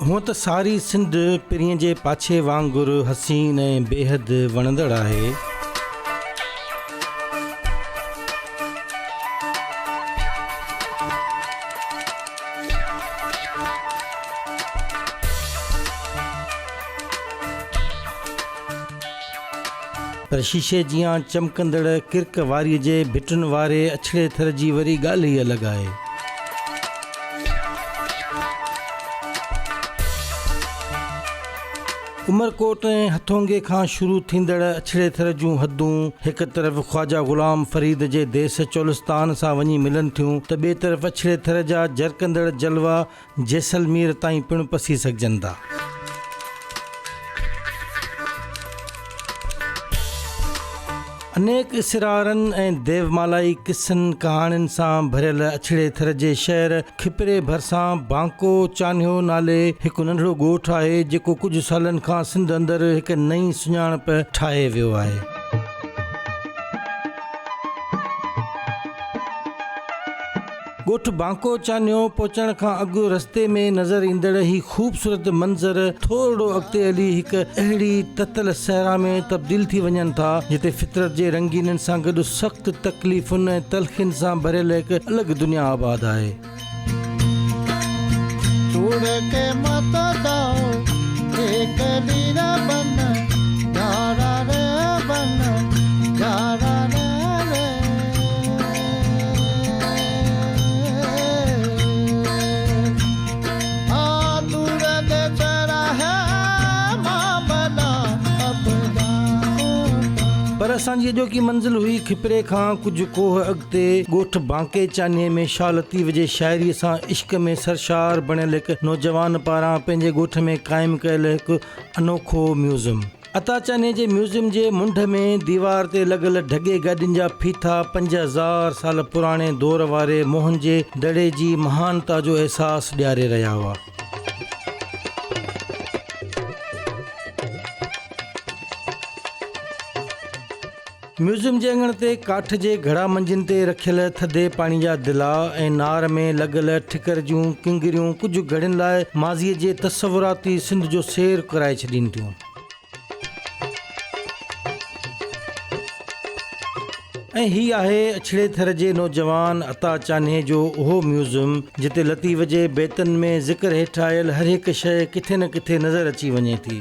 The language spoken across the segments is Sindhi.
هونء ته ساري سنڌ پرينء جي پاڇي وانگر حسين ۽ بيحد وڻندڙ آهي. پر شيشي جيان چمڪندڙ ڪرڪ واريء جي ڀٽن واري اڇڙي ٿر جي وري ڳالهه ئي الڳ آهي. عمرڪوٽ ۽ هٿونگي کان شروع ٿيندڙ اڇڙي ٿر جون حدون هڪ طرف خواجه غلام فريد جي ديس چولستان سان وڃي ملن ٿيون ته ٻئي طرف اڇڙي ٿر جا جرڪندڙ جلوا جيسلمير تائين پڻ پسي سگهجن ٿا. انيڪ اسرارن ۽ ديومالائي قصن ڪهاڻين سان ڀريل اڇڙي ٿر جي شهر کپري ڀرسان بانڪو چانهيو نالي هڪ ننڍڙو ڳوٺ آهي جيڪو ڪجهه سالن کان سنڌ اندر هڪ نئين سڃاڻپ ٺاهي ويو آهي. ڳوٺ بانڪو چانهيو پهچڻ کان اڳ رستي ۾ نظر ايندڙ هي خوبصورت منظر ٿورڙو اڳتي هلي هڪ اهڙي تتل صحرا ۾ تبديل ٿي وڃن ٿا جتي فطرت جي رنگينين سان گڏ سخت تڪليفن ۽ تلخين سان ڀريل هڪ الڳ دنيا آباد آهي. پر اسان جي اڄوڪي منزل هئي کپري کان ڪجهه ڪوهه اڳتي ڳوٺ بانڪي چانهي ۾ شاهه لطيف جي شاعريء سان عشق ۾ سرشار بڻيل هڪ نوجوان پاران پنهنجي ڳوٺ ۾ قائم ڪيل هڪ انوکو ميوزم. عطا چانهي جي ميوزيم جي منڍ ۾ ديوار تي لڳل ڍڳي گاڏين جا ڦيٿا 5000 سال پراڻي دور واري موهن جي دڙي جي مهانتا جو احساس ڏياري رهيا هئا. ميوزيم جي اڱڻ تي ڪاٺ جي گهڙا منجين تي رکيل ٿڌي پاڻي جا دلا ۽ نار ۾ لڳل ٺڪر جون ڪنگريون ڪجهه گهڙين لاء ماضيء جي تصوراتي سنڌ جو سير ڪرائي ڇڏين ٿيون. ۽ هي آهي اڇڙي ٿر جي نوجوان عطا چانهي جو اهو ميوزيم جتي لطيف جي بيتن ۾ ذڪر هيٺ آيل هر هڪ شيء ڪٿي نه ڪٿي نظر اچي وڃي ٿي.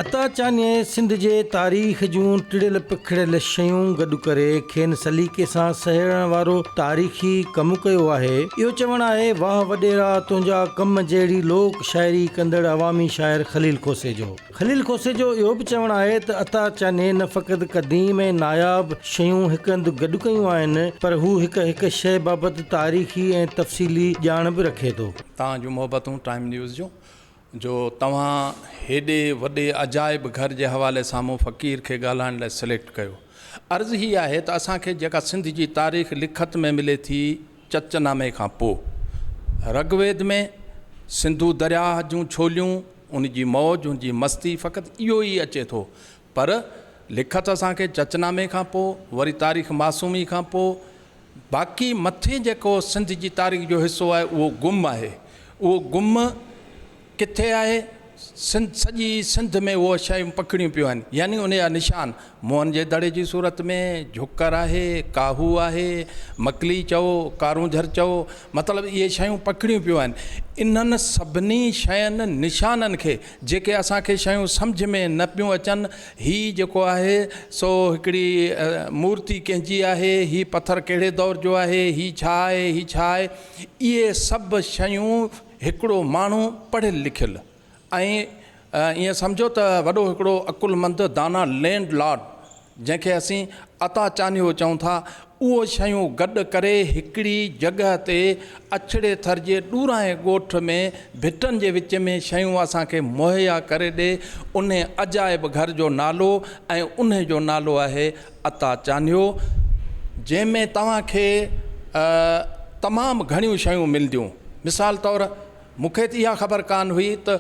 عطا چانهي سنڌ جي تاريخ جون ٽڙيل پکڙيل شيون گڏ ڪري کين سليقي سان سهيڙڻ وارو تاريخي ڪم ڪيو آهي. اهو چوڻ آهي واهه وڏيرا تنهنجا ڪم جهڙي لوڪ شاعري ڪندڙ عوامي شاعر خليل کوسي جو. خليل کوسي جو اهو به چوڻ آهي ته عطا چانهي نه فقط قديم ۽ ناياب شيون هڪ هنڌ گڏ ڪيون آهن پر هو هڪ هڪ شيء بابت تاريخي ۽ تفصيلي ڄاڻ به رکي ٿو. توهان جون محبتون ٽائيم نيوز جون جو توهان هيڏي وڏي عجائب گهر جي حوالي سان مون فقير کي ڳالهائڻ لاء سليڪٽ ڪيو. عرض هي آهي ته اسان کي جيڪا سنڌ جي تاريخ لکت ۾ ملي ٿي چچ نامي کان پوء رگ ويد ۾ سنڌو درياهه جون ڇوليون، ان جي موج، ان جي مستي فقط اهو ئي اچي ٿو پر لکت اسان کي چچ نامي کان پوء وري تاريخ معصومي کان پوء باقي مٿي جيڪو سنڌ جي تاريخ جو حصو آهي اهو گم آهي. اهو گم ڪٿي آهي؟ سنڌ سڄي سنڌ ۾ اهو شيون پکڙيون پيون آهن يعني ان جا نشان موهن جي دڙي جي صورت ۾ جهڪر آهي، ڪاهو آهي، مڪلي چئو، ڪارونجهر چئو مطلب اهي شيون پکڙيون پيون آهن. انهن سڀني شين نشانن کي جيڪي اسان کي شيون سمجهه ۾ نه پيون اچن هي جيڪو آهي سو هڪڙي مورتي ڪنهن جي آهي، هي پٿر ڪهڙي دور جو آهي، هي ڇا آهي، هي ڇا آهي، اهي سڀ شيون هڪڙو ماڻهو پڙهيل لکيل ۽ ائين سمجهو ته وڏو هڪڙو عقلمند دانا لينڊ لارڊ جنهن کي اسين عطا چانيو چئون ٿا، اهو شيون گڏ ڪري هڪڙي جڳهه تي اڇڙي ٿر جي ڏورانهين ڳوٺ ۾ ڀٽن جي وچ ۾ شيون اسان کي مهيا ڪري ڏي، انهي عجائب گهر جو نالو ۽ انهي جو نالو آهي عطا چانيو، جنهن ۾ توهان کي. تمام گهڻيون شيون ملنديون. مثال طور مون کي ته اها خبر ڪانه هئي ته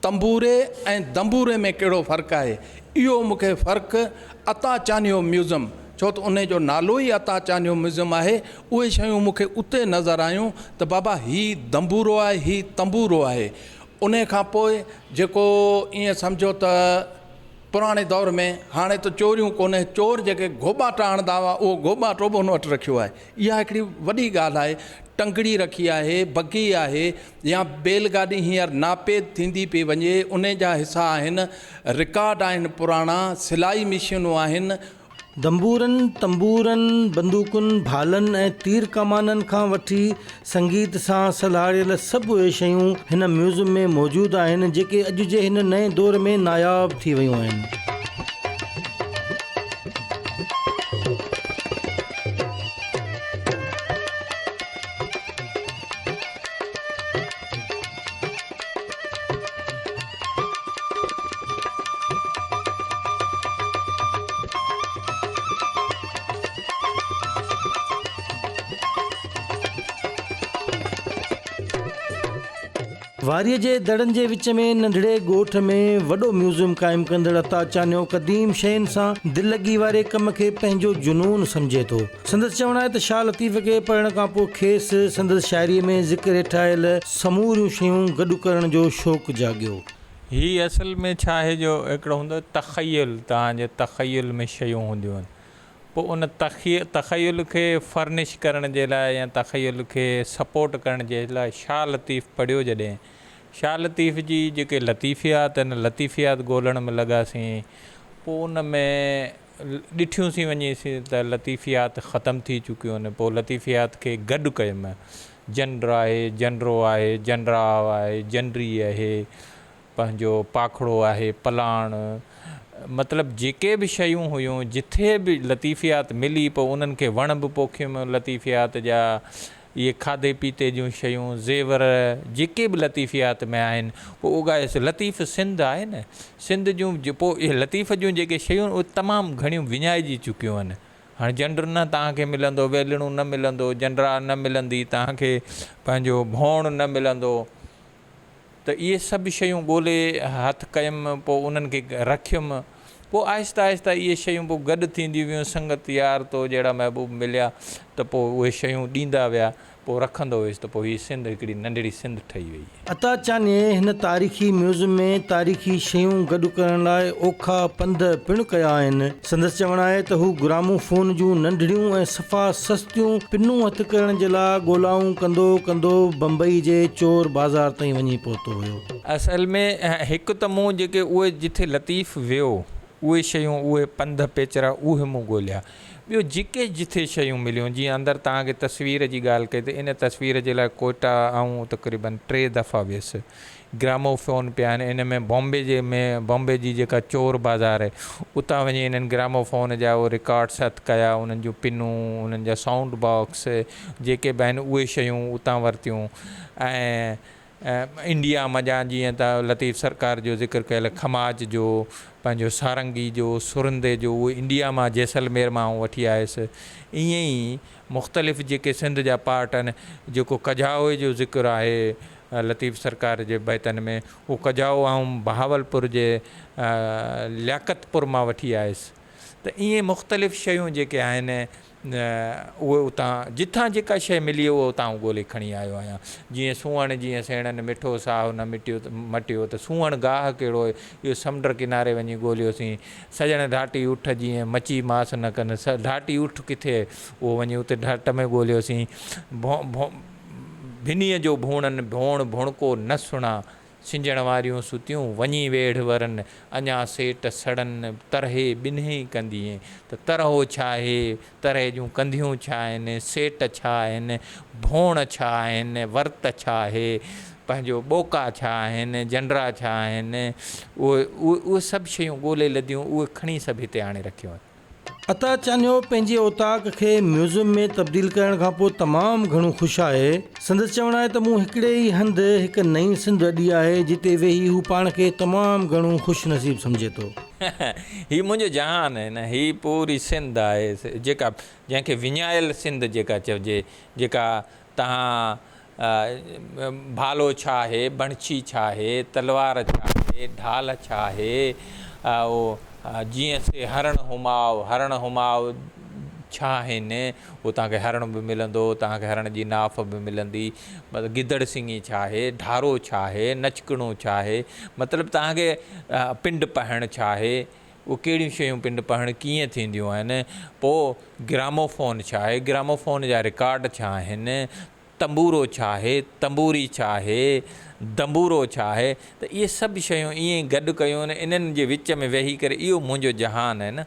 تنبوري ۽ دنبوري ۾ ڪهڙو فرق آهي. اهو مون کي فرق عطا چانهيو ميوزم، ڇو ته انهي جو نالو ئي عطا چانهيو ميوزم آهي، اهي شيون مون کي اتي نظر آيون ته بابا هي دنبورو آهي هي تنبورو آهي. انهي کان پوء جيڪو ائين سمجهو ته پراڻي دور ۾ هاڻي ته چوريون ڪونهي، چور جيڪي گهوٻاٽا هڻندا هئا اهو گهوٻاٽو به هن وٽ رکيو آهي. اها هڪڙي وڏي ڳالهه آهي. ٽنگڙي رکي آهي، بگي آهي يا بيل گاڏي هينئر ناپيد ٿيندي پئي وڃي، انهي جا حصا آهن، رڪارڊ آهن پراڻا، سلائي مشينون آهن. دنبورن، تنبورن، بندوقن، ڀالن ۽ تير ڪمانن کان وٺي سنگيت سان سلهاڙيل سڀ اهي شيون هن ميوزم ۾ موجود آهن، جيڪي اڄ جي هن نئين دور ۾ ناياب ٿي ويون آهن. واريء جي دڙن جي وچ ۾ ننڍڙي ڳوٺ ۾ وڏو ميوزيم قائم ڪندڙ عطا چانيو قديم شين سان دل لڳي واري ڪم کي پنهنجو جنون سمجهي ٿو. سندس چوڻ آهي ته شاهه لطيف کي پڙهڻ کانپوء کيس سندس شاعريء ۾ ذڪر هيٺ آيل سموريون شيون گڏ ڪرڻ جو شوق جاڳيو. هي اصل ۾ ڇا آهي جو هڪڙو هوندو آهي تخيل، توهان جي تخيل ۾ شيون هونديون آهن پوء ان تخيل کي فرنش ڪرڻ جي لاء يا تخيل کي سپورٽ ڪرڻ جي لاء شاهه لطيف پڙهيو جڏهن شاهه لطيف جي جيڪي لطيفيات آهن لطيفيات ڳولڻ ۾ لڳاسين پوء ان ۾ ڏٺيون سين وڃي سين ته لطيفيات ختم ٿي چڪيون آهن پوء لطيفيات کي گڏ ڪيم جنڊ آهي جنڊرو آهي جنڊراء آهي جنڊري اهي پنهنجو پاکڙو آهي پلاڻ مطلب جيڪي به شيون هيون جٿي به لطيفيات ملي پوء انهن کي وڻ به پوکيم لطيفيات جا اهي کاڌي پيتي جون شيون، زيور، جيڪي به لطيفيات ۾ آهن، پوء اڳايس. لطيف سنڌ آهي نه، سنڌ جون پوء اهي لطيف جون جيڪي شيون آهن، اهي تمام گهڻيون وڃائجي چڪيون آهن. هاڻي جنڊ نه توهان کي ملندو، ويلڻو نه ملندو، جنڊرا نه ملندي، توهان کي پنهنجو ڀوڻ نه ملندو. ته اهي سڀ شيون ڳولي هٿ ڪيم، پوء انهن کي رکيم، پوء آهستي آهستي اهي شيون پوء گڏ ٿينديون ويون، سنگت يار تو جهڙا محبوب مليا ته پوء اهي شيون ڏيندا ويا، پوء رکندو هيس ته پوء هي سنڌ هڪڙي ننڍڙي سنڌ ٺهي وئي. عطا چانيء هن تاريخي ميوزم ۾ تاريخي شيون گڏ ڪرڻ لاء اوکا پنڌ پڻ ڪيا آهن. سندس چوڻ آهي ته هو گرامو فون جون ننڍڙيون ۽ صفا سستيون پنون هٿ ڪرڻ جي لاء ڳولائون ڪندو ڪندو بمبئي جي چور بازار تائين وڃي پهتو هيو. اصل ۾ هڪ ته مون جيڪي اهي جٿي لطيف ويو اهي شيون اهي پنڌ پيچرا اهي مون ڳوليا ٻيو جيڪي جٿي شيون مليون جيئن اندر توهان کي تصوير جي ڳالهه ڪئي ته ان تصوير جي لاء ڪوئٽا آئون تقريبن ٽي دفعا ويس گراموفون پيا آهن ان ۾ بامبي جي ۾ بامبي جي جيڪا چور بازار آهي اتان وڃي انهن گراموفون جا اهي رڪارڊس هٿ ڪيا انهن جون پنون انهن جا سائونڊ باڪس جيڪي به آهن اهي شيون اتان ورتيون ۽ انڊيا منجهان جيئن ته لطيف سرڪار جو ذڪر ڪيل کماچ جو پنهنجو سارنگي جو سرندي جو اهي انڊيا مان جيسلمير مان آئون وٺي آيس ائين ئي مختلف جيڪي سنڌ جا پارٽ آهن جيڪو ڪجاوي جو ذڪر آهي لطيف سرڪار جي بيتن ۾ اهو ڪجائو آئون بهاولپور جي لياقت پور مان وٺي آيس ته ائين مختلف شيون جيڪي آهن اهي اتان جتان جيڪا شيء ملي اهو اتان آئون ڳولي کڻي آيو آهيان جيئن سونهڻ جيئن سيڻن مٺو ساهه نه مٽيو مٽيو ته سونهڻ گاهه ڪهڙو اهو سمنڊ ڪناري وڃي ڳوليوسين سڄڻ ڍاٽي اٺ جيئن مچي ماس نه ڪن ڍاٽي اٺ ڪٿي اهو وڃي اتي ڍاٽ ۾ ڳوليوسين ڀو ڀو ڀنيء جو ڀوڻن ڀوڻ ڀڻڪو نه سڻا، سنجڻ واريون ستيون وڃي ويڙهه ورن، اڃا سيٽ سڙن، ترهي ٻنهين ڪنڌيين ته ترهو ڇاهي، ترهي جون ڪنڌيون ڇا آهن، سيٽ ڇا آهن، ڀوڻ ڇا آهن، ورت ڇا آهي، پنهنجو ٻوڪا ڇا آهن، جنڊرا ڇا آهن، اهي اهي سڀ شيون ڳولي لڌيون، اهي کڻي سڀ هتي آڻي رکيون آهن. عطا چانيو پنهنجي اوطاق کي ميوزم ۾ تبديل ڪرڻ کانپوء تمام گهڻو خوش آهي. سندس چوڻ آهي ته مون هڪڙي ئي هنڌ هڪ نئين سنڌ اڏي آهي جتي ويهي هو پاڻ کي تمام گهڻو خوش نصيب سمجهي ٿو. هي منهنجو جهان آهي نه، هي پوري سنڌ آهي جيڪا جنهن کي وڃايل سنڌ جيڪا چئجي، جيڪا تهان ڀالو ڇا آهي، بڻڇي ڇا آهي، تلوار ڇا آهي، ڍال ڇا آهي، اهو جيئن سي هرڻ هماء، هرڻ هماء ڇا آهن، اهو توهان کي هرڻ به ملندو، توهان کي هرڻ جي ناف به ملندي، مطلب گدڙ سنگهي ڇا آهي، ڍارو ڇا آهي، نچڪڻو ڇا آهي، مطلب توهان کي پنڊ پهڻ ڇا آهي، اهي ڪهڙيون شيون پنڊ پهڻ ڪيئن ٿينديون آهن، پوء گراموفون ڇا آهي، گراموفون جا رڪارڊ ڇا آهن، تنبورو ڇا آهي، تنبوري ڇا آهي، دنبورو ڇا آهي ته اهي سڀ شيون ائين ئي گڏ ڪيون آهن، انهن جي وچ ۾ ويهي ڪري اهو منهنجو جهان آهي نه.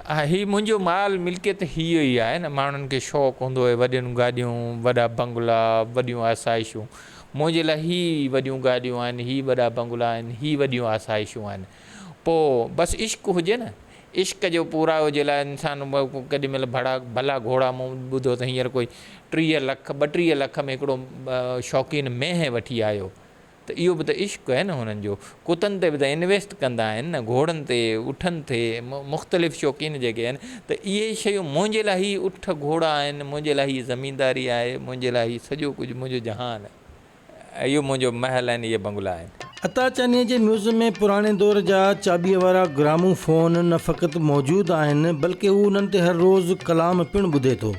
هي منهنجو مال ملڪيت هيء ئي آهي نه، ماڻهن کي شوق هوندو آهي وڏين گاڏيون، وڏا بنگلا، وڏيون آسائشون، منهنجي لاء هي وڏيون گاڏيون آهن، هي وڏا بنگلا آهن، هي وڏيون آسائشون آهن. پوء بس عشق هجي نه، عشق جو پورائو جي لاء انسان ڪيڏي مهل ڀڙا ڀلا گهوڙا مون ٻڌو ته هينئر ڪوئي 30 لک 32 لک ۾ هڪڙو شوقين مينهن وٺي آيو ته اهو به ته عشق آهي نه هنن جو ڪتن تي به ته انويسٽ ڪندا آهن نه گهوڙن تي اٺن تي مختلف شوقين جيڪي آهن ته اهي شيون منهنجي لاء هي اٺ گهوڙا آهن منهنجي لاء هي زمينداري آهي منهنجي لاء هي سڄو ڪجهه منهنجو جهان آهي. اهو منهنجو محل آهن، اهي بنگلا آهن. عطا چانيء جي ميوزم ۾ پراڻي دور جا چاٻيء وارا گرامو فون نه فقط موجود آهن، بلڪه هو انهن تي هر روز ڪلام پڻ ٻڌي ٿو.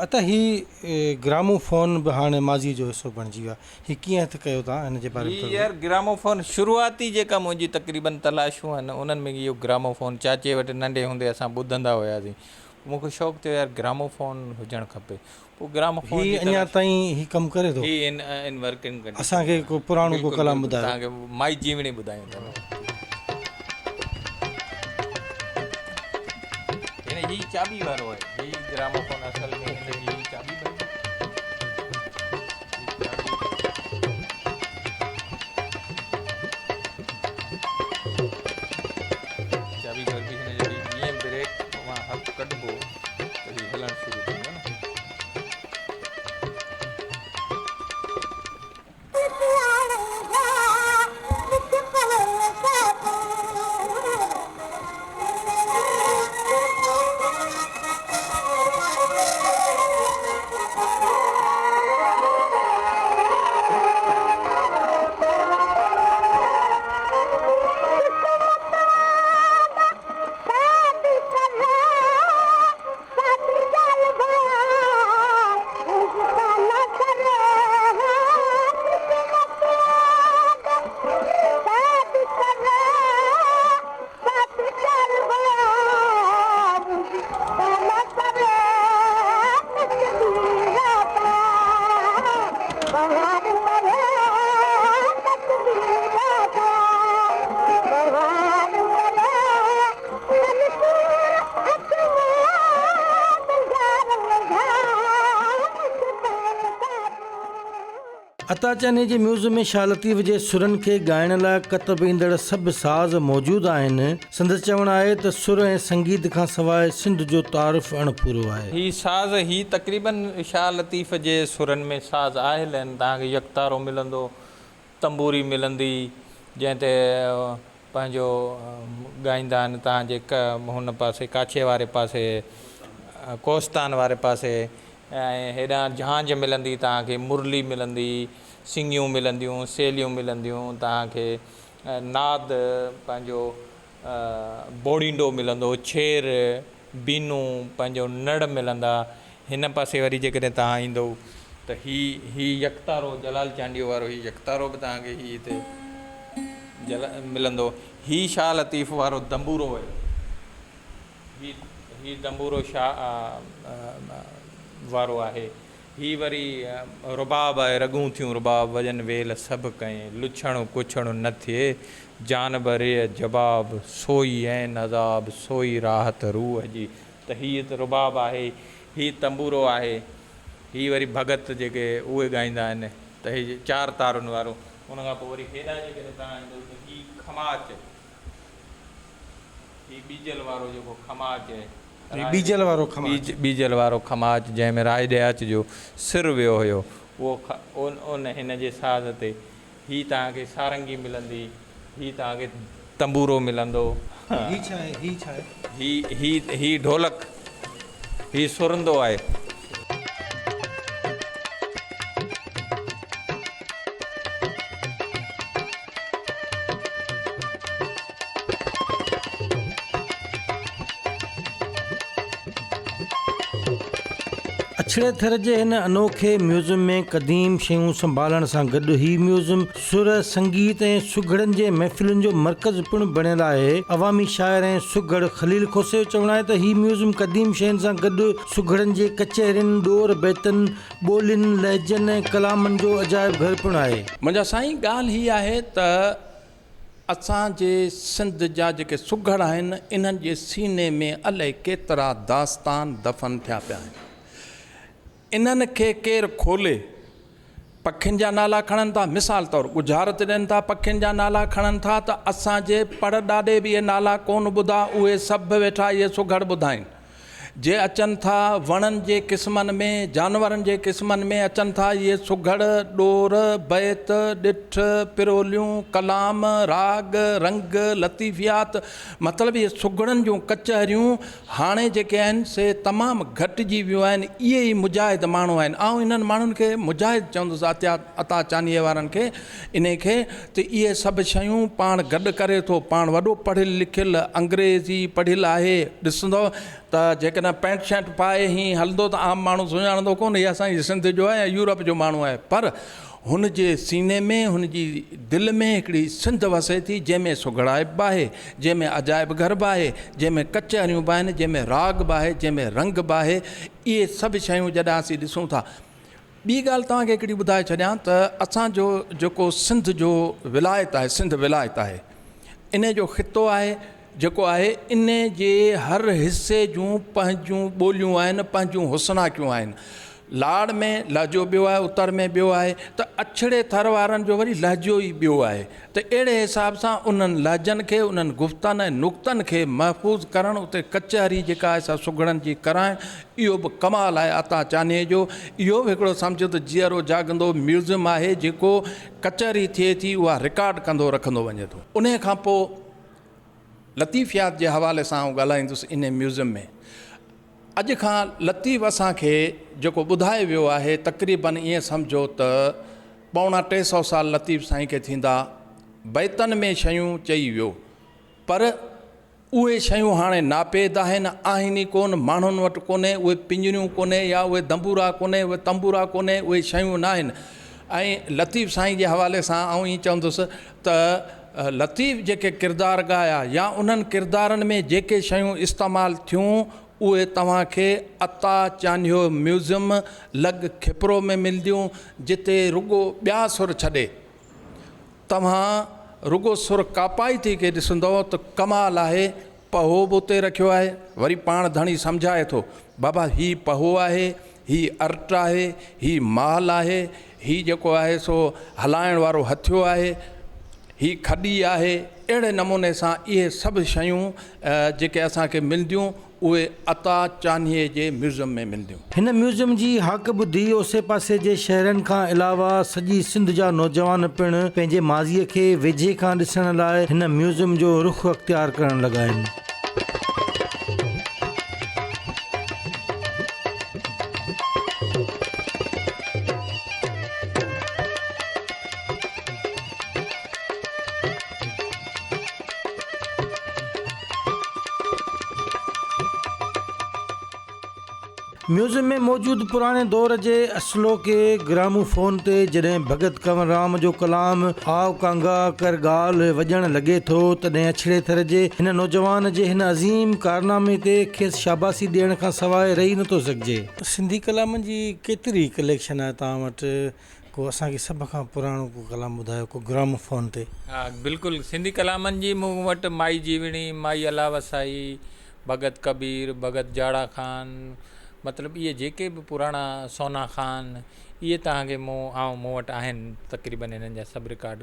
عطا هي گرامو فون به هاڻي ماضيء جو حصو بڻجي ويو آهي. هي ڪيئن هٿ ڪيو توهان هن جي باري ۾ هي ٿورو. يار گرامو فون شروعاتي جيڪا منهنجي تقريبن تلاشون آهن انهن ۾ اهو گرامو فون چاچي وٽ ننڍي هوندي اسان ٻڌندا هياسين مون کي شوق ٿيو يار گرامو فون هجڻ کپي پوء گراموفون هي جي اڃا تلاش. تائين هي ڪم ڪري ٿو؟ هي ان ان ورڪنگ ڪنڊيشن اسان کي ۾ آهي. ڪو پراڻو ڪو بلڪل ڪلام بلڪل ٻڌايو. توهان کي مائي جيوڻي ٻڌايون ٿا. هن هي چاٻي وارو آهي. هي گراموفون اصل ۾ هن جي هي چاٻي ڀربي. هي چاٻي. چاٻي ڀربي هن جو هي جيئن بريڪ مان هٿ ڪڍبو. ته هي هلڻ شروع ٿيندو نه. عطا چانهي جي ميوزم ۾ شاهه لطيف جي سرن کي ڳائڻ لاء ڪتب ايندڙ سڀ ساز موجود آهن. سندس چوڻ آهي ته سر ۽ سنگيت کان سواء سنڌ جو تعارف اڻ پورو آهي. هي ساز هي تقريباً شاهه لطيف جي سرن ۾ ساز آيل آهن. توهان کي يڪتارو ملندو، تنبوري ملندي، جنهن تي پنهنجو ڳائيندا آهن تان جي هن پاسي ڪاڇي واري پاسي ڪوهستان واري پاسي ۽ هيڏانهن جهانجهه ملندي توهان کي مرلي ملندي سڱيون ملنديون سيليون ملنديون توهان کي ناد پنهنجو بوڙينڊو ملندو ڇير بينو پنهنجو نڙ ملندا. هن پاسي وري جيڪڏهن توهان ايندؤ ته هي هي يڪتارو جلال چانڊيو وارو هي يڪتارو به توهان کي هي هتي جل ملندو. هي شاهه لطيف وارو دنبورو آهي. هي هي دنبورو شاهه وارو آهي. هي وري رباب آهي، رڳون ٿيون رباب وڄن ويل سڀ ڪئين، لڇڻ ڪڇڻ نه ٿئي، جان بريء جباب، سوئي عين عذاب، سوئي راحت روح جي. ته هي ته رباب آهي، هي تنبورو آهي، هي وري ڀڳت جيڪي اهي ڳائيندا آهن ته هي چار تارن وارو. ان کان پوء وري هيڏانهن جيڪڏهن توهان ايندؤ ته هي کماچ. هي ٻيجل وارو جيڪو کماچ آهي. هي ٻيجل وارو کماچ. ٻيجل وارو کماچ جنهن ۾ راء ڏياچ جو سر ويو هيو اهو ان هن جي ساز تي هي توهان کي سارنگي ملندي هي توهان کي تنبورو ملندو. هي ڇا آهي؟ هي ڇا آهي؟ هي هي هي ڍولڪ هي سرندو آهي. اڇڙي ٿر جي هن انوکي ميوزم ۾ قديم شيون سنڀالڻ سان گڏ هي ميوزم سر، سنگيت ۽ سگهڙن جي محفلن جو مرڪز پڻ بڻيل آهي. عوامي شاعر ۽ سگهڙ خليل کوسي جو چوڻ آهي ته هي ميوزم قديم شين سان گڏ سگهڙن جي ڪچهرين، ڏور بيتن، ٻولين، لهجن ۽ ڪلامن جو عجائب گهر پڻ آهي. منهنجا سائين ڳالهه هي آهي ته اسان جي سنڌ جا جيڪي سگهڙ آهن انهن جي سيني ۾ الائي ڪيترا داستان دفن ٿيا پيا آهن. انهن کي ڪير کولي؟ پکين جا نالا کڻن ٿا، مثال طور ڳجهارت ڏين ٿا، پکين جا نالا کڻن ٿا ته اسان جي پڙ ڏاڏي به اهي نالا ڪونه ٻڌا، اهي سڀ ويٺا اهي سگهڙ ٻڌائين. جي اچن ٿا وڻن جي قسمن ۾، جانورن جي قسمن ۾ اچن ٿا، اهي سگهڙ، ڏور، بيت، ڏٺ، پروليون، ڪلام، راڳ، رنگ، لطيفيات، مطلب اهي سگهڙن جون ڪچهريون هاڻي جيڪي آهن سي تمام گهٽجي ويون آهن، اهي ئي مجاهد ماڻهو آهن، آئون انهن ماڻهن کي مجاهد چوندس عطا عطا چانيء وارن کي انهي کي ته اهي سڀ شيون پاڻ گڏ ڪري ٿو، پاڻ وڏو پڙهيل لکيل انگريزي پڙهيل آهي، ڏسندؤ ته جيڪڏهن پينٽ شرٽ پائي هيئن هلندو ته عام ماڻهو سڃاڻندو ڪونه هي اسان جي سنڌ جو آهي يا يورپ جو ماڻهو آهي پر هن جي سيني ۾ هن جي دل ۾ هڪڙي سنڌ وسي ٿي، جنهن ۾ سگهڙائپ به آهي، جنهن ۾ عجائب گهر به آهي، جنهن ۾ ڪچهريون به آهن، جنهن ۾ راڳ به آهي، جنهن ۾ رنگ به آهي، اهي سڀ شيون جڏهن اسين ڏسون ٿا. ٻي ڳالهه توهان کي هڪڙي ٻڌائي ڇڏيان ته اسان جو جيڪو سنڌ جو ولايت آهي، سنڌ ولايت آهي، انهي جو خطو آهي جيڪو آهي، انهي جي هر حصي جون پنهنجون ٻوليون آهن، پنهنجون حسناڪيون آهن. لاڙ ۾ لهجو ٻيو آهي، اتر ۾ ٻيو آهي ته اڇڙي ٿر وارن جو وري لهجو ئي ٻيو آهي ته اهڙي حساب سان انهن لهجن کي، انهن گفتن ۽ نڪتن کي محفوظ ڪرڻ، اتي ڪچهري جيڪا آهي سا سگهڙن جي ڪرائڻ، اهو به ڪمال آهي عطا چانهيي جو. اهو به هڪڙو سمجهه ته جيئرو جاڳندو ميوزيم آهي، جيڪو ڪچهري ٿئي ٿي اها رڪارڊ ڪندو رکندو وڃي ٿو. انهيء کان پوء لطيفيات جي حوالي سان آئون ڳالهائيندس انهي ميوزيم ۾ اڄ کان لطيف اسان کي جيڪو ٻڌائي ويو آهي تقريبن ائين سمجهو ته پوڻا 300 سال لطيف سائين کي ٿيندا بيتن ۾ شيون چئي ويو پر اهي شيون هاڻي ناپيد آهن، آهن ئي ڪونه، ماڻهن وٽ ڪونهي، اهي پڃريون ڪونهي يا اهي دنبورا ڪونهي، اهي تنبورا ڪونهي، اهي شيون ناهن ۽ لطيف سائين جي حوالي سان آئون ائين چوندس ته لطيف جيڪي ڪردار ڳايا يا انهن ڪردارن ۾ جيڪي شيون استعمال ٿيون اهي توهان کي عطا چانهيو ميوزيم لڳ کپرو ۾ ملنديون جتي رڳو ٻيا سر ڇڏي توهان رڳو سر ڪاپائتي کي ڏسندؤ ته ڪمال آهي، پهو به اتي رکيو آهي، وري پاڻ ڌڻي سمجهائي ٿو، بابا هي پهو آهي، هي ارٽ آهي، هي مال آهي، هي جيڪو آهي سو هلائڻ وارو هٿيو آهي، هي کڏي آهي، اهڙي نموني سان اهي سڀ شيون جيڪي اسان کي ملنديون، اهي عطا چانهيي جي ميوزم ۾ ملنديون. هن ميوزم جي هاڪ ٻڌي اوسي پاسي جي شهرن کان علاوه سڄي سنڌ جا نوجوان پڻ پنهنجي ماضيء کي ويجهي کان ڏسڻ لاء هن ميوزم جو رخ اختيار ڪرڻ لڳا آهن. ميوزيم ۾ موجود پراڻي دور جي اصلوڪي گراموفون تي جڏهن ڀڳت ڪنور رام جو ڪلام آء ڪانگا ڪر ڳالهه وڄڻ لڳي ٿو تڏهن اڇڙي ٿر جي هن نوجوان جي هن عظيم ڪارنامي تي کيس شاباسي ڏيڻ کان سواء رهي نٿو سگهجي. سنڌي ڪلامن جي ڪيتري ڪليڪشن آهي توهان وٽ؟ ڪو اسان کي سڀ کان پراڻو ڪو ڪلام ٻڌايو ڪو گراموفون تي. ها بلڪل سنڌي ڪلامن جي مون وٽ مائي جيوڻي، مائي الله وسائي، ڀڳت ڪبير، ڀڳت جاڙا خان مطلب اهي جيڪي به پراڻا سونا خان اهي توهان کي مون آئون مون وٽ آهن تقريبن انهن جا سڀ رڪارڊ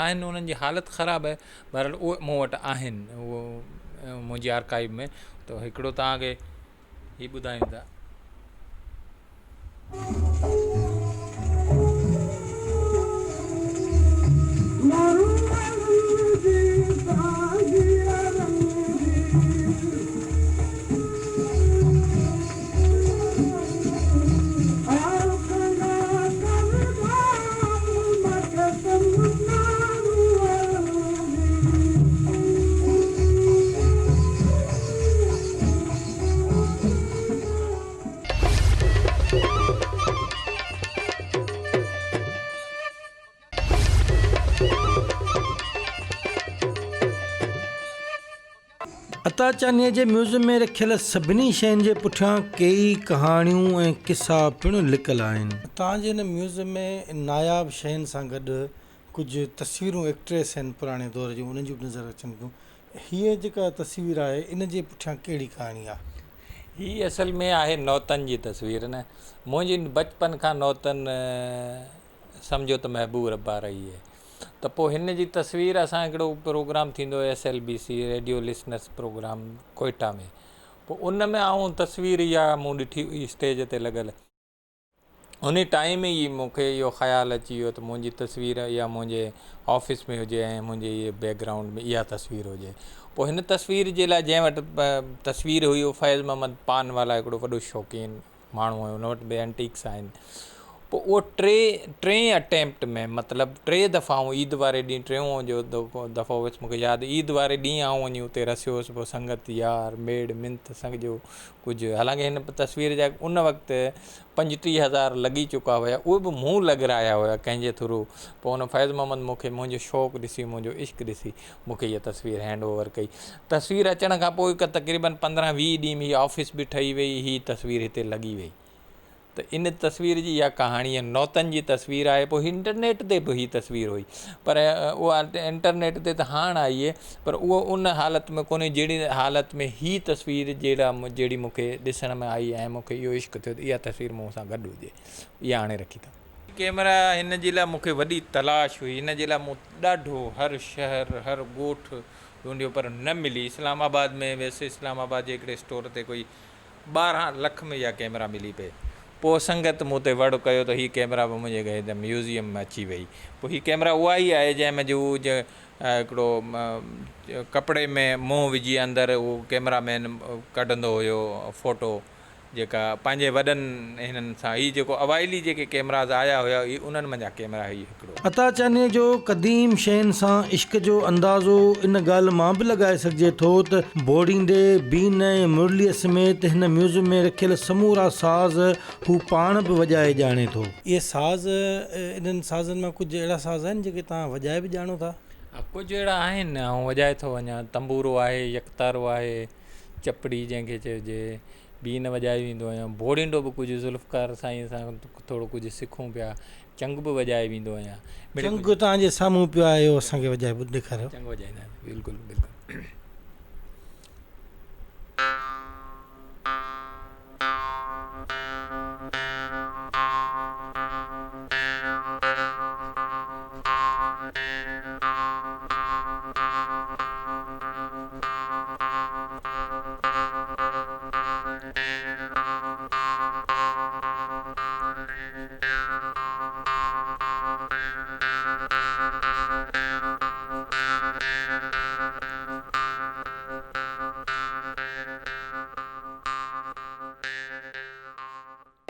آهن انهن جي حالت خراب آهي بهرحال اهي مون وٽ آهن اهو منهنجي آرڪائيو ۾ ته هڪڙو توهان کي هي ٻڌايون ٿا. عطا چانيء جي ميوزم ۾ رکيل سڀني شين جي پٺيان ڪيئي ڪهاڻيون ۽ قصا پڻ لڪل آهن. توهان جي هن ميوزم ۾ ناياب شين سان گڏ ڪجهه تصويرون ايڪٽريس آهن پراڻي دور جون انهن جون به نظر اچن ٿيون. هيء جيڪا تصوير آهي ان جي پٺيان ڪهڙي ڪهاڻي آهي؟ هي اصل ۾ آهي نوتن جي تصوير نه. منهنجي بچپن کان نوتن سمجهو ته محبوب ربا رهي آهي. ته پوء هن جي تصوير اسان هڪڙو پروگرام ٿيندو هو S L B C radio listeners programme Quetta ۾ پوء ان ۾ آئون تصوير اها مون ڏٺي هئي اسٽيج تي لڳل ان ٽائيم ئي مون کي اهو خيال اچي ويو ته منهنجي تصوير اها منهنجي آفيس ۾ هجي ۽ منهنجي بيڪ گرائونڊ ۾ اها تصوير هجي پوء هن تصوير جي لاء جنهن وٽ تصوير هئي اهو فيض محمد پان والا هڪڙو وڏو شوقين ماڻهو هيو ان وٽ به اينٽيڪس آهن پوء اهو ٽي ٽئين اٽيمپٽ ۾ مطلب ٽي دفعا آئون عيد واري ڏينهن ٽيون جو دفعو هيس مونکي ياد عيد واري ڏينهن آئون وڃي اتي رسيو هوس پوء سنگت يار ميڙ منٿ سنگ جو ڪجهه حالانڪه هن تصوير جا ان وقت 35 هزار لڳي چڪا هيا اهي به مون لڳرايا هيا ڪنهن جي ٿرو پوء ان فيض محمد مونکي منهنجو شوق ڏسي منهنجو عشق ڏسي مون کي اها تصوير هينڊ اوور ڪئي. تصوير اچڻ کان پوء هڪ تقريبن 15 20 ڏينهن ۾ هي آفيس به ٺهي وئي هي تصوير هتي لڳي وئي ته ان تصوير جي اها ڪهاڻي آهي نوتن جي تصوير آهي پوء انٽرنيٽ تي به هي تصوير هئي پر اها انٽرنيٽ تي ته هاڻ آئي آهي پر اهو ان حالت ۾ ڪونهي جهڙي حالت ۾ هي تصوير جهڙا جهڙي مون کي ڏسڻ ۾ آئي ۽ مون کي اهو عشق ٿيو ته اها تصوير مون سان گڏ هجي اها آڻي رکي اٿم. ڪيمرا هن جي لاء مون کي وڏي تلاش هئي هن جي لاء مون ڏاڍو هر شهر هر ڳوٺ ڍونڍيو پر نه ملي. اسلام آباد ۾ ويس اسلام آباد جي هڪڙي اسٽور تي ڪوئي 12 لک ۾ اها ڪئميرا ملي پئي. پوء سنگت مون تي وڙ ڪيو ته هي ڪئميرا به منهنجي هن ميوزيم ۾ اچي وئي. پوء هي ڪئميرا اها ئي آهي جنهن ۾ جو هڪڙو ڪپڙي ۾ منهن وجهي اندر اهو ڪئميرا مين ڪڍندو هيو فوٽو. جيڪا پنهنجي وڏن هنن سان هي جيڪو اوائلي جيڪي ڪيمراز آيا هيا هي انهن منجهان ڪيمرا هي هڪڙو. عطا چانيء جو قديم شين سان عشق جو اندازو ان ڳالهه مان به لڳائي سگهجي ٿو ته بوڙيندي، بين ۽ مرليء سميت هن ميوزم ۾ رکيل سمورا ساز هو پاڻ به وڄائي ڄاڻي ٿو. اهي ساز، انهن سازن مان ڪجهه اهڙا ساز آهن جيڪي توهان وڄائي به ڄاڻو ٿا؟ ها ڪجهه اهڙا آهن آئون وڄائي ٿو وڃان، تنبورو آهي، يڪتارو آهي. چپڙي جنهن کي چئجي بين وڄائي ويندو آهيان بوڙينڊو به ڪجهه ذوالفقار سائين سان ٿورو ڪجهه سکون پيا چنگ به وڄائي ويندو آهيان. چنگ توهان جي سامهون پيو آهي اهو اسان کي وڄائي ڏيکاريو. چنگ وڄائيندا آهيون بلڪل بلڪل.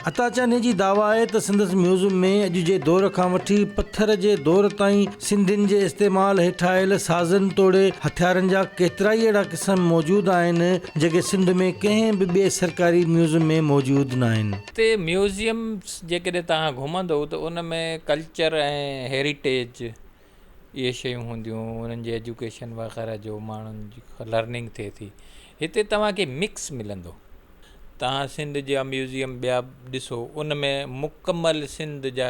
عطا چانهي جي دعويٰ آهي ته سندس ميوزم ۾ اڄ جي دور کان وٺي پٿر جي دور تائين سنڌين جي استعمال هيٺ آيل سازن توڙي هٿيارن جا ڪيترائي اهڙا قسم موجود آهن جيڪي سنڌ ۾ ڪنهن به ٻئي سرڪاري ميوزم ۾ موجود ناهن. هتي ميوزيمز جيڪڏهن توهان گهمندو ته ان ۾ ڪلچر ۽ هيريٽيج اهي شيون هونديون انهن جي ايجوڪيشن وغيره جو ماڻهن جي لرننگ ٿئي ٿي هتي توهان کي مڪس ملندو. توهان سنڌ جا ميوزيم ٻيا ڏسو ان ۾ مڪمل سنڌ جا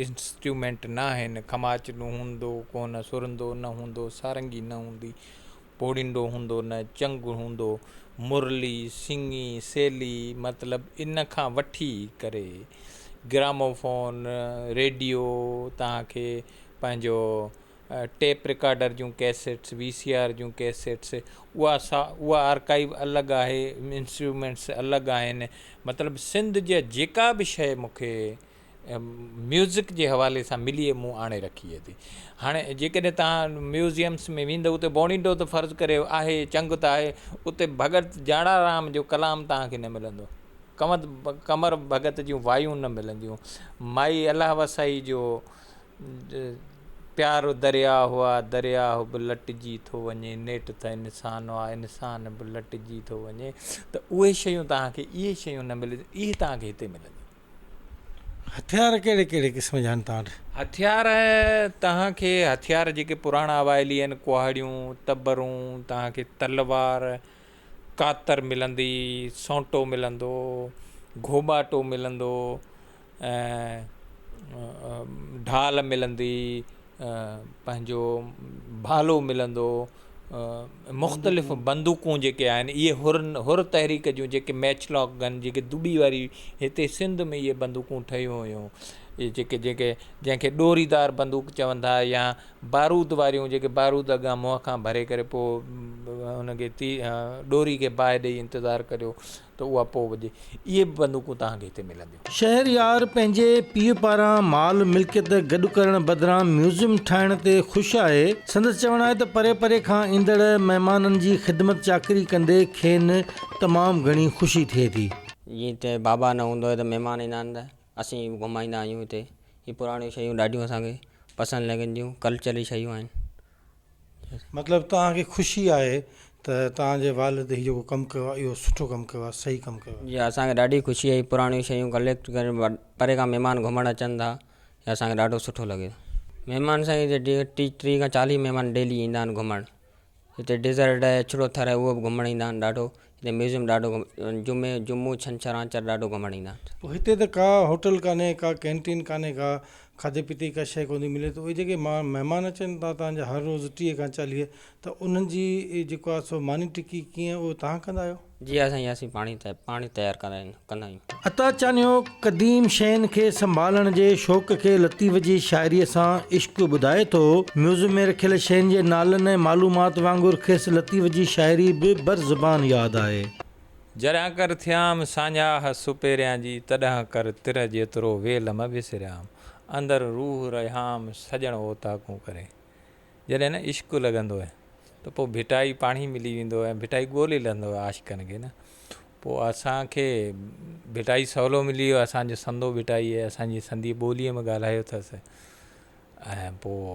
انسٽرومينٽ نه آهن کماچ نه هوندو ڪونه سرندو نه هوندو سارنگي نه هوندي پوڙينڊو هوندو نه چنگ هوندو مرلي سنگي سيلي مطلب ان کان وٺي ڪري گراموفون ريڊيو توهان کي پنهنجو ٽيپ رڪارڊر جون ڪيسيٽس وي سي آر جون ڪيسيٽس اها سا اها آرڪائيو الڳ آهي انسٽرومينٽس الڳ آهن مطلب سنڌ جا جيڪا به شيء مون کي ميوزڪ جي حوالي سان ملي مون آڻي رکي اٿي هاڻي جيڪڏهن توهان ميوزيمس ۾ ويندؤ اتي بوڻيڊو ته فرض ڪري آهي چنگ ته آهي اتي ڀڳت جاڙا رام جو ڪلام توهان کي نه ملندو ڪمد قمر ڀڳت جون وايون نه ملنديون مائي الله وسائي جو پيار درياهه آ درياهه به لٽجي ٿو وڃي نيٺ ته انسان آ انسان به لٽجي ٿو وڃي ته اهي شيون توهان کي اهي شيون نه ملنديون اهي توهان کي هتي ملنديون. هٿيار ڪهڙي ڪهڙي قسم جا آهن توهان وٽ؟ هٿيار توهان کي هٿيار جيڪي پراڻا اوائلي آهن ڪهاڙيون، تبرون، توهان کي تلوار، ڪاتر ملندي، سونٽو ملندو، گهوٻاٽو ملندو ۽ ڍال ملندي، پنهنجو ڀالو ملندو، مختلف بندوقون جيڪي آهن اهي حر حر تحريڪ جون جيڪي ميچ لاڪ گن جيڪي دٻي واري هتي سنڌ ۾ اهي بندوقون ٺهيون هيون اهي جيڪي جيڪي جنهن کي ڏوريدار بندوق چون ٿا يا بارود واريون جيڪي بارود اڳيان منهن کان ڀري ڪري پوء ان کي تي ڏوري کي باهه ڏئي انتظار ڪريو ته اها پوء وڄي اهي به بندوقون توهان کي هتي ملنديون. شهر يار پنهنجي پيء پاران مال ملڪيت گڏ ڪرڻ بدران ميوزيم ٺاهڻ تي خوش آهي. سندس چوڻ آهي ته پري پري کان ايندڙ مهمانن جي خدمت چاڪري ڪندي کين تمام گهڻي خوشي ٿئي ٿي. جيئن هتي بابا نه هوندو هو ته مهمان ايندا آهن ته اسين گهمائيندا آهيون هتي هي پراڻيون شيون ڏاڍيون اسان کي پسند لڳن ٿيون ڪلچري شيون آهن. مطلب توهان کي خوشي آهي ته توهان جي والد هي جيڪو ڪم ڪيو آهي اهو سٺو ڪم ڪيو آهي صحيح ڪم ڪيو آهي. جي اسان کي ڏاڍي خوشي آهي پراڻيون شيون ڪليڪٽ ڪري پري کان مهمان گهمڻ اچن ٿا اسان کي ڏاڍو سٺو لڳي ٿو مهمان سائين هتي 30 کان 40 مهمان ڊيلي ايندا آهن گهمڻ هتي ڊيزرٽ آهي اڇڙو ٿر آهي اهو به گهمڻ ايندا آهن ڏاڍو هتي ميوزيم ڏاڍو جمعي جمعو ڇنڇر آچر ڏاڍو گهمڻ ايندا آهن. پوء هتي ته ڪا هوٽل ڪانهي ڪا ڪينٽين ڪانهي ڪا کاڌي پيتي جي ڪا شيء ڪونه ٿي ملي ته اهي جيڪي مهمان اچن ٿا توهان جا هر روز 30 کان 40 ته انهن جي جيڪو آهي سو ماني ٽڪي ڪيئن اهو توهان ڪندا آهيو؟ جي ها سائين اسين پاڻ ئي پاڻ ئي تيار ڪندا آهيون. عطا چانيو قديم شين کي سنڀالڻ جي شوق کي لطيف جي شاعريء سان عشق ٻڌائي ٿو. ميوزم ۾ رکيل شين جي نالن ۽ معلومات وانگر کيس لطيف جي شاعري به بر زبان ياد آهي. جڏهن ڪر ٿيام ساڃاهه سپيريان جي، تڏهن ڪر تر جيترو ويل م وسريام، اندر روح رهيام سڄڻ اوطاقون ڪري. جڏهن نه عشق لڳندو آهي ته پوء ڀٽائي پاڻهي ملي ويندو آهي ۽ ڀٽائي ڳولي لهندو آهي عاشقن کي نه پوء اسان کي ڀٽائي سولو ملي ويو اسان جو سندو ڀٽائي آهي اسان جي سنڌي ٻوليء ۾ ڳالهايو اٿس ۽ پوء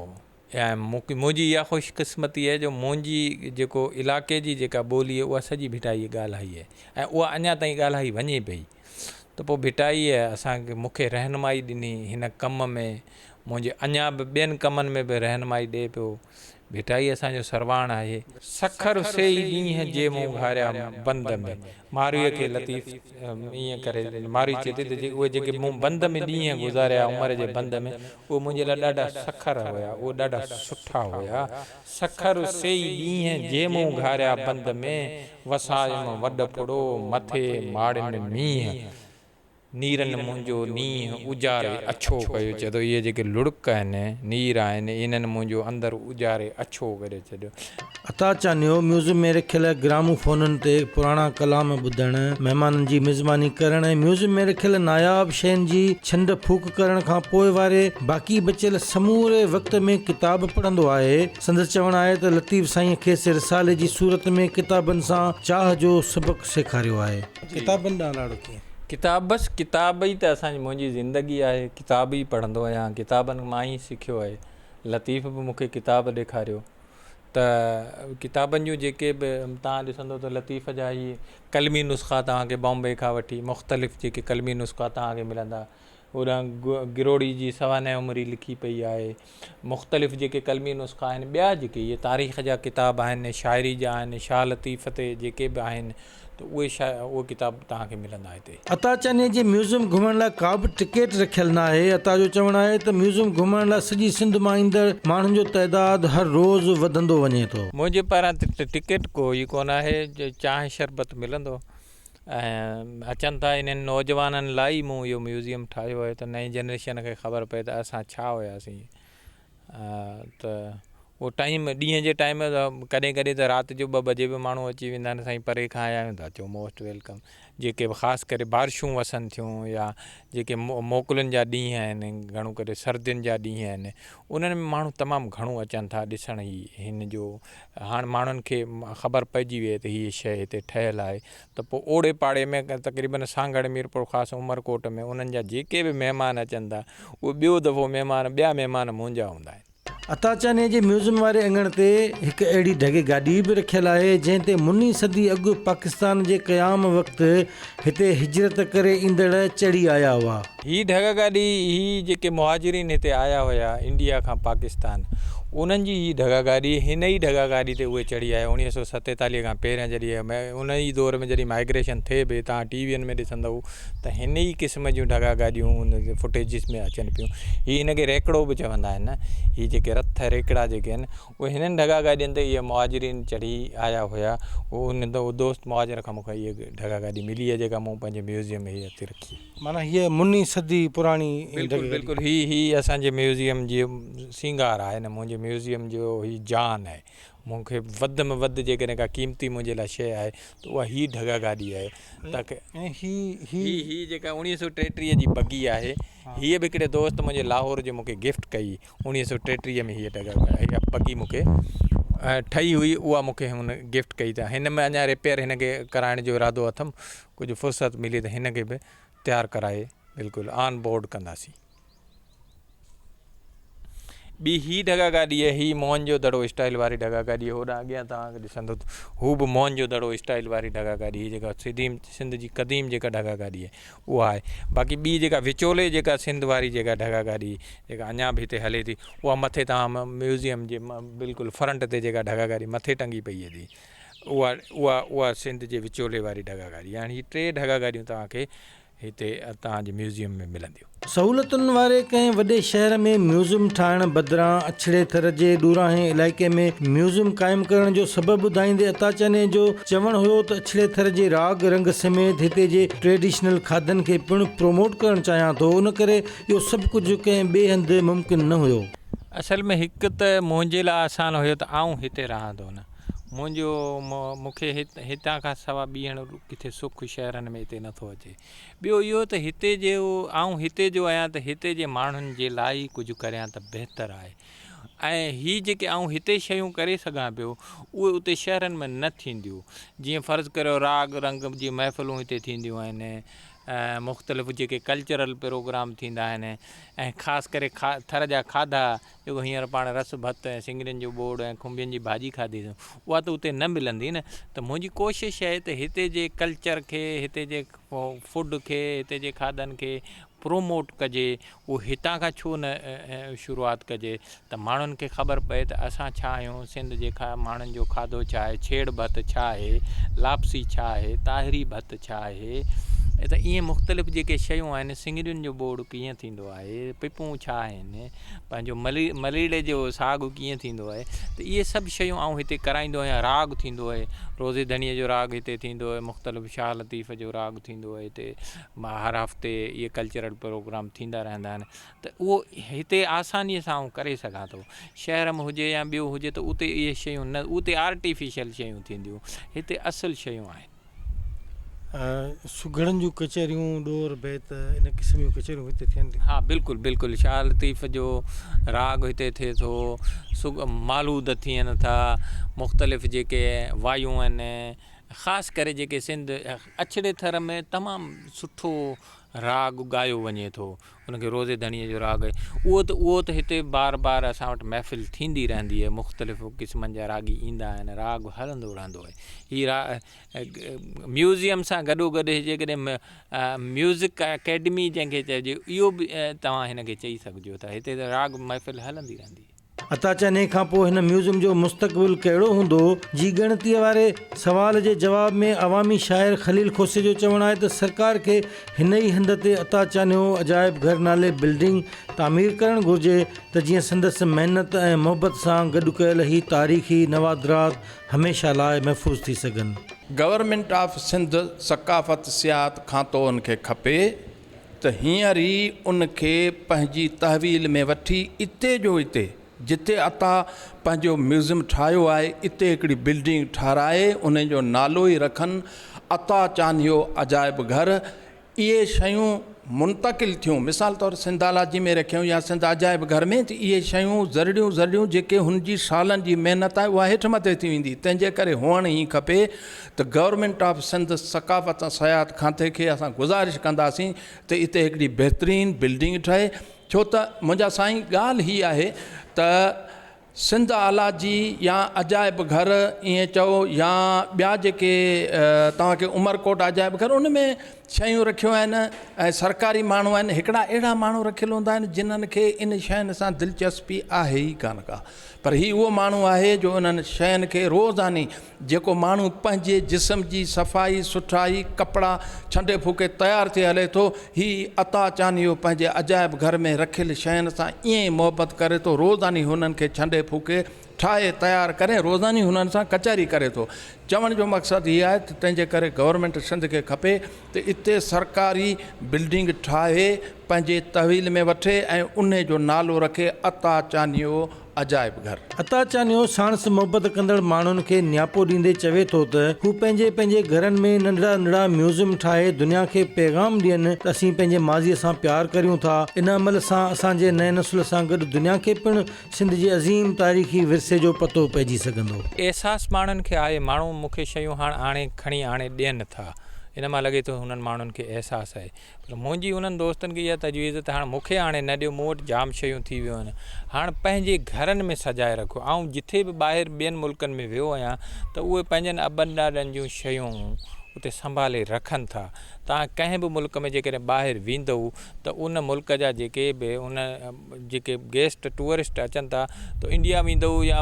۽ منهنجي اها خوش قسمتي آهي جو منهنجي جيڪو علاقي جي جيڪا ٻولي آهي اها سڄي ڀٽائي ڳالهائي آهي ۽ اها اڃا تائين ڳالهائي وڃي پئي ته پوء ڀٽائيء اسان کي مون کي رهنمائي ڏني هن ڪم ۾ منهنجي اڃا به ٻين ڪمن ۾ به رهنمائي ڏئي پيو. ڀٽائي اسان جو سرواڻ آهي. سکر سي ئي ڏينهن جي مون گهاريا بند ۾. مارويء کي لطيف ائين ڪري ماروي چئي ٿي ته اهي جيڪي مون بند ۾ ڏينهن گذاريا عمر جي بند ۾ اهي منهنجي لاء ڏاڍا سکر هيا اهي ڏاڍا سٺا هيا. سکر سي ئي ڏينهن جي مون گهاريا بند ۾. وسايم وڏ ڦڙو، مٿي ماڙين مينهن. نيرن منهنجو نينهن اجاري اڇو ڪيو. چئي ٿو اهي جيڪي لڙڪ آهن، نير آهن، انهن منهنجو اندر اجاري اڇو ڪري ڇڏيو. عطا چانيو ميوزم ۾ رکيل گرامو فونن تي پراڻا ڪلام ٻڌڻ، مهمانن جي ميزباني ڪرڻ ۽ ميوزم ۾ رکيل ناياب شين جي ڇنڊ ڦوڪ ڪرڻ کان پوء واري باقي بچيل سموري وقت ۾ ڪتاب پڙهندو آهي. سندس چوڻ آهي ته لطيف سائينء کيس رسالي جي صورت ۾ ڪتابن سان چاهه جو سبق سيکاريو آهي. ڪتابن ڏانهن لاڙو ڪيئن؟ ڪتاب بس ڪتاب ئي ته اسان جي منهنجي زندگي آهي ڪتاب ئي پڙهندو آهيان ڪتابن مان ئي سکيو آهي لطيف به مون کي ڪتاب ڏيکاريو ته ڪتابن جون جيڪي به توهان ڏسندو ته لطيف جا هي قلمي نسخا توهان کي بامبي کان وٺي مختلف جيڪي قلمي نسخا توهان کي ملندا هوڏانهن گروڙي جي سوانح عمري لکي پئي آهي. مختلف جيڪي قلمي نسخا آهن، ٻيا جيڪي اهي تاريخ جا ڪتاب آهن، شاعري جا آهن، شاهه لطيف تي جيڪي به آهن ته اهي اهي ڪتاب توهان کي ملندا هتي. عطا چانيء جي ميوزم گهمڻ لاء ڪا به ٽڪيٽ رکيل ناهي. عطا جو چوڻ آهي ته ميوزم گهمڻ لاء سڄي سنڌ مان ايندڙ ماڻهن جو تعداد هر روز وڌندو وڃي ٿو. منهنجي پاران ته ٽڪيٽ ڪو ئي ڪونه آهي، چانهه شربت ملندو. ۽ اچن ٿا انهن نوجوانن لاء ئي مون اهو ميوزيم ٺاهيو آهي ته نئين جنريشن کي خبر پئي ته اسان ڇا هياسين ته اهو ٽائيم ڏينهن جي ٽائيم ڪڏهن ڪڏهن ته رات جو ٻه بجي به ماڻهو اچي ويندا آهن سائين پري کان آيا آهيون ته اچو موسٽ welcome جيڪي به خاص ڪري بارشون وسن ٿيون يا جيڪي موڪلن جا ڏينهن آهن گهڻو ڪري سردين جا ڏينهن آهن انهن ۾ ماڻهو تمام گهڻو اچن ٿا ڏسڻ هي هن جو هاڻ ماڻهن کي خبر پئجي وئي ته هيء شيء هتي ٺهيل آهي ته پوء اوڙي پاڙي ۾ تقريبن سانگهڙ، ميرپورخاص، عمرڪوٽ ۾ انهن جا جيڪي به مهمان اچن ٿا اهي ٻيو دفعو مهمان ٻيا مهمان منهنجا هوندا آهن. عطا چانيء جي ميوزم واري اڱڻ تي هڪ اهڙي ڍڳي گاڏي به رکيل آهي جنهن تي مني صدي اڳ پاڪستان جي قيام وقت هتي هجرت ڪري ايندڙ چڙهي آيا هئا. هي ڍڳ گاڏي هي جيڪي مهاجرين هتي آيا هيا انڊيا کان پاڪستان انهن جي هي ڍڳا گاڏي هن ئي ڍڳا گاڏي تي اهي چڙهي آيا 1947 کان پهريان جڏهن ان ئي دور ۾ جڏهن مائگريشن ٿئي پئي توهان ٽي وين ۾ ڏسندؤ ته هن ئي قسم جون ڍڳا گاڏيون ان فوٽيجز ۾ اچن پيون هي هن کي ريڪڙو به چوندا آهن هي جيڪي رٿ ريڪڙا جيڪي آهن اهي هنن ڍڳا گاڏين تي اهي مهاجرين چڙهي آيا هيا ان دوست مهاجر کان مون کي هيء ڍڳا گاڏي ملي آهي جيڪا مون پنهنجي ميوزيم ۾ هي هتي رکي آهي. معنيٰ هيء مني صدي پراڻي بلڪل بلڪل هي هي اسان جي ميوزيم جي سينگار آهي نه منهنجي ميوزيم جو هي جان آهي مون کي وڌ ۾ وڌ جيڪڏهن ڪا قيمتي منهنجي لاء شيء آهي ته اها هي ڍڳا گاڏي آهي تاڪه ۽ هي هي هي هي جيڪا 1933 جي بگي آهي هيء به هڪڙي دوست منهنجي لاهور جي مون کي گفٽ ڪئي 1933 ۾ هيء ڍڳا اها بگي مون کي ٺهي هئي اها مون کي هن گفٽ ڪئي ته هن ۾ اڃا رپيئر هن کي ڪرائڻ جو ارادو اٿم ڪجهه فرصت ملي ته هن کي به تيار ڪرائي بلڪل آن بورڊ ڪنداسين. ٻي هي ڍڳا گاڏي آهي، هي موهن جو دڙو اسٽائيل واري ڍڳا گاڏي آهي. هوڏانهن اڳيان توهان کي ڏسندو ته هو به موهن جو دڙو اسٽائيل واري ڍڳا گاڏي هي جيڪا سڌي سنڌ جي قديم جيڪا ڍڳا گاڏي آهي اها آهي. باقي ٻي جيڪا وچولي جيڪا سنڌ واري جيڪا ڍڳا گاڏي جيڪا اڃا به هتي هلي ٿي اها مٿي توهان ميوزيم جي بلڪل فرنٽ تي جيڪا ڍڳا گاڏي مٿي ٽنگي پئي اٿي اها اها اها سنڌ جي وچولي واري ڍڳا گاڏي يعني هي ٽي ڍڳا گاڏيون توهان کي هتي توهان جي ميوزيم ۾ ملنديون. سهولتن واري ڪنهن وڏي شهر ۾ ميوزيم ٺاهڻ بدران اڇڙي ٿر جي ڏورانهين علائقي ۾ ميوزيم قائم ڪرڻ جو سبب ٻڌائيندي عطا چني جو چوڻ هيو ته اڇڙي ٿر جي راڳ رنگ سميت هتي جي ٽريڊيشنل کاڌن کي پڻ پروموٽ ڪرڻ چاهيان ٿو ان ڪري اهو سڀ ڪجهه ڪنهن ٻئي هنڌ ممڪن نه هيو. اصل ۾ هڪ ته منهنجي لاء آسان هيو ته آئون هتي رهان ٿو نه منهنجو مون کي هتان کان سوا ٻيهڻ ڪٿي سک شهرن ۾ هتي نٿو اچي. ٻيو اهو ته هتي جي آئون هتي جو آهيان ته هتي جي ماڻهن جي لاء ئي ڪجهه ڪريان ته بهتر آهي ۽ هي جيڪي آئون هتي شيون ڪري سگهان پيو اهي اتي شهرن ۾ نه ٿينديون. جيئن فرض ڪريو راڳ رنگ جي محفلون هتي ٿينديون آهن ۽ مختلف جيڪي ڪلچرل پروگرام ٿيندا آهن ۽ خاص ڪري ٿر جا کاڌا جيڪو هينئر پاڻ رس ڀت ۽ سڱرين جو ٻوڙ ۽ کنڀين جي ڀاڄي کاڌي سون اها ته اتي نه ملندي نه ته منهنجي ڪوشش آهي ته هتي جي ڪلچر کي هتي جي فوڊ کي هتي جي کاڌن کي پروموٽ ڪجي اهو هتان کان ڇو نه شروعات ڪجي ته ماڻهن کي خبر پئي ته اسان ڇا آهيون سنڌ جي ماڻهن جو کاڌو ڇا آهي ڇيڙ ڀت ڇا آهي لاپسي ڇا آهي طاهري ڀت ڇا آهي ته ائين مختلف جيڪي شيون آهن سڱرين جو ٻوڙ ڪيئن ٿيندو آهي پپون ڇا آهن پنهنجو مليڙي جو ساڳ ڪيئن ٿيندو آهي ته اهي سڀ شيون آئون هتي ڪرائيندو آهيان راڳ ٿيندو آهي روضي ڌڻيء جو راڳ هتي ٿيندو آهي مختلف شاهه لطيف جو راڳ ٿيندو آهي هتي هر هفتي اهي ڪلچرل پروگرام ٿيندا رهندا آهن ته اهو هتي آسانيء سان آئون ڪري سگهان ٿو شهر ۾ هجي يا ٻيو هجي ته اتي اهي شيون نه اتي آرٽيفيشل شيون ٿينديون هتي اصل شيون آهن. سگهڙن جون ڪچهريون، ڏور، بيت، ان قسم جون ڪچهريون هتي ٿين ٿيون. ها بلڪل بلڪل شاهه لطيف جو راڳ هتي ٿئي ٿو، مالود ٿين ٿا، مختلف جيڪي وايون آهن، خاص ڪري جيڪي سنڌ اڇڙي ٿر ۾ تمام سٺو راڳ ڳايو وڃي ٿو، ان کي روضي ڌڻيء جو راڳ اهو ته اهو ته هتي بار بار اسان وٽ محفل ٿيندي رهندي آهي مختلف قسمن جا راڳي ايندا آهن راڳ هلندو رهندو آهي هي را ميوزيم سان گڏو گڏ جيڪڏهن ميوزڪ اڪيڊمي جنهن کي چئجي اهو به توهان هن کي چئي سگهجو ٿا هتي ته راڳ محفل هلندي رهندي آهي. عطا چانهه کان پوء هن ميوزيم جو مستقبل ڪهڙو هوندو؟ جي ڳڻتيء واري سوال جي جواب ۾ عوامي شاعر خليل کوسي جو چوڻ آهي ته سرڪار کي هن ئي هنڌ تي عطا چانهيو عجائب گهر نالي بلڊنگ تعمير ڪرڻ گهرجي ته جيئن سندس محنت ۽ محبت سان گڏ ڪيل هي تاريخي نوادرات هميشه لاء محفوظ ٿي سگهن. گورنمينٽ آف سنڌ ثقافت سياحت کاتو ان کي کپي ته هينئر ئي ان کي پنهنجي تحويل ۾ وٺي اتي جو اتي جتي عطا پنهنجو ميوزيم ٺاهيو آهي اتي هڪڙي بلڊنگ ٺهرائي ان جو نالو ئي رکن عطا چانهيو عجائب گهر اهي شيون منتقل ٿيون مثال طور سنڌالاجي ۾ رکيون يا سنڌ عجائب گهر ۾ ته اهي شيون ذرڙيون ذرڙيون جيڪي هن جي سالن جي محنت آهي اها هيٺ مٿي ٿي ويندي تنهن جي ڪري هئڻ ائين کپي ته گورنمينٽ آف سنڌ ثقافت ۽ سياحت کاتي کي اسان گذارش ڪنداسين ته اتي هڪڙي بهترين بلڊنگ ٺهي ڇو ته منهنجا سائين ڳالهه هي آهي ته سنڌ آلاجي يا عجائب گهر ائين چئو يا ٻيا جيڪي توهان کي عمرڪوٽ عجائب گهر ان ۾ شيون رکيون آهن ۽ سرڪاري ماڻهو آهن هڪڙا اهڙا ماڻهو رکيل هوندا آهن جنھن کي ان شين سان دلچسپي آهي ئي ڪانه ڪا پر هي اهو ماڻهو آهي جو انهن شين کي روزاني جيڪو ماڻهو پنهنجي جسم جي صفائي سٺائي ڪپڙا ڇنڊي ڦوڪي تيار ٿي هلي ٿو هي عطا چانيو پنهنجي عجائب گهر ۾ رکيل شين سان ائين ئي محبت ڪري ٿو روزاني هنن کي ڇنڊي ڦوڪي ٺاهي تيار ڪري روزاني هنن سان ڪچهري ڪري ٿو. چوڻ جو مقصد هي آهي ته تنهن جي ڪري گورنمينٽ سنڌ کي کپي ته اتي سرڪاري بلڊنگ ٺاهي پنهنجي تحويل ۾ وٺي ۽ انهي جو نالو رکي عطا چانيو عجائب گهر. عطا چانيو ساڻس محبت ڪندڙ ماڻهن کي نياپو ڏيندي چوي ٿو ته هو پنهنجي پنهنجي گهرن ۾ ننڍڙا ننڍڙا ميوزم ٺاهي دنيا کي پيغام ڏين ته اسين پنهنجي ماضي سان پيار ڪريون ٿا ان عمل سان اسان جي نئين نسل سان گڏ دنيا کي پڻ سنڌ جي عظيم تاريخي ورثي جو پتو پئجي سگهندو. احساس ماڻهن کي آهي، ماڻهو مون کي شيون هاڻ آڻي کڻي آڻي ڏين ٿا، ان مان لڳي ٿو هنن ماڻهن کي احساس آهي، پر منهنجي انهن دوستن کي اها تجويز ته هاڻ مون کي آڻي نه ڏيو، مون وٽ جام شيون ٿي ويون آهن، هاڻ پنهنجي گهرن ۾ سجائي رکو، آئون جٿي به ٻاهر ٻين ملڪن ۾ ويو آهيان ته اهي پنهنجن ابن ڏاڏن جون شيون اتي سنڀالي رکن ٿا، توهان ڪنهن به ملڪ ۾ جيڪڏهن ٻاهر ويندؤ ته ان ملڪ جا جيڪي به ان. جيڪي گيسٽ ٽوئرسٽ اچن ٿا ته انڊيا ويندؤ يا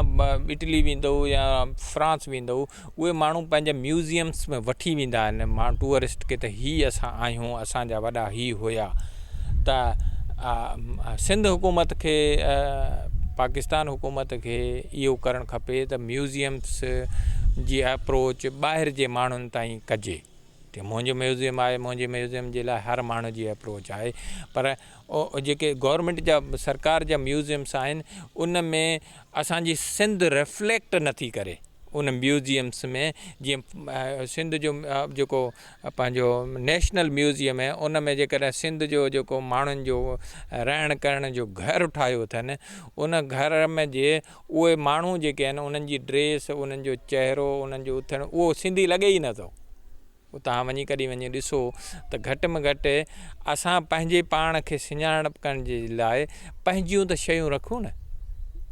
اٽلي ويندؤ يا فرانس ويندؤ اهي ماڻهو پنهنجي ميوزيمس ۾ وٺي ويندا آهن ماڻهو ٽوئرسٽ کي ته هي اسان آهيون اسان جا وڏا هي هيا ته سنڌ حڪومت کي پاڪستان حڪومت کي اهو ڪرڻ کپي ته ميوزيمس جي اپروچ ٻاهر جي ماڻهن تائين ڪجي ته منهنجو ميوزيم آهي منهنجي ميوزيم جي لاء هر ماڻهو جي اپروچ آهي پر جيڪي گورنمينٽ جا سرڪار جا ميوزيمس آهن ان ۾ اسان جي سنڌ ريفليڪٽ نٿي ڪري ان ميوزيمس ۾ جيئن سنڌ جو جيڪو پنهنجو نيشنل ميوزيم آهي ان ۾ جيڪڏهن سنڌ جو جيڪو ماڻهن جو رهڻ ڪرڻ جو گهر ٺاهيو اٿن ان گهر ۾ جي اهي ماڻهو جيڪي آهن انهن جي ڊريس انهن جو چهرو انهن جو اٿڻ اهو سنڌي لڳي ئي نٿو اتان وڃي ڪڏهن وڃي ڏسو ته گهٽ ۾ گهٽ اسان پنهنجي پاڻ کي سڃاڻپ ڪرڻ جي لاء پنهنجيون ته شيون رکون نه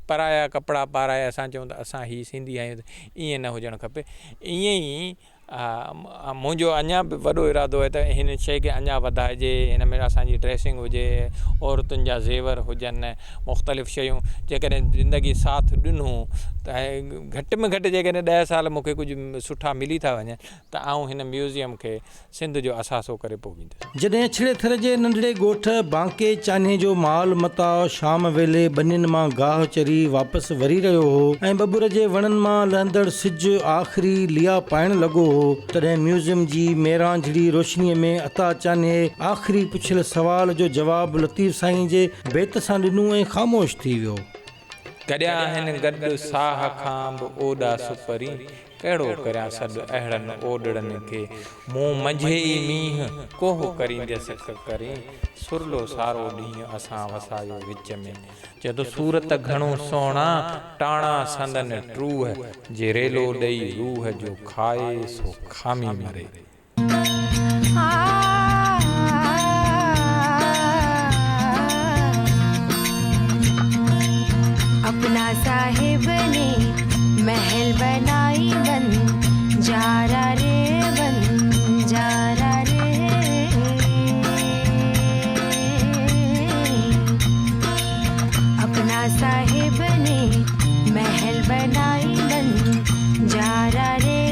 پرايا ڪپڙا پارائي اسان چئون ته اسان هي سنڌي آهيون ته ائين نه هجڻ کپي ائين ئي منهنجو اڃا به وڏو ارادو آهي ته هن شيء کي اڃا وڌائجي هن ۾ اسان جي ڊريسنگ هجي عورتن جا زيور هجن مختلف شيون جيڪڏهن زندگي ساٿ ڏنو ته گهٽ ۾ گهٽ جيڪڏهن ڏهه سال مون کي ڪجهه سٺا ملي ٿا وڃن ته آئون هن ميوزيم کي سنڌ جو اثاثو ڪري پوء ويندس. جڏهن اڇڙي ٿر جي ننڍڙي ڳوٺ بانڪي چانهي جو مال متاع شام ويلي ٻنين مان گاهه چري واپس وري رهيو هو ۽ ٻٻر جي وڻن مان لهندڙ سج آخري ليئا پائڻ لڳو هو، تڏهن ميوزيم جي ميرانجهڙي روشنيء ۾ عطا چانهي آخري پڇيل سوال جو جواب لطيف سائين جي بيت سان ڏنو ۽ خاموش ٿي ويو. گڏيا آهن گڏ ساهه کان به اوڏا سپرين، ڪهڙو ڪريان سڏ اهڙن اوڏڙن کي، مون منجهي ئي مينهن، ڪوهه ڪرينديس ڪڪرين، سرلو سارو ڏينهن اسان وسايو وچ ۾. چئي ٿو صورت گهڻو سهڻا، ٽاڻا سندن ٽوهه، جي ريلو ڏئي روح جو کائي سو کامي مري. اپنا صاحب ني محل بنائي بن جارا ري بن جارا ري اپنا صاحب ني محل بنائي بن جارا ري.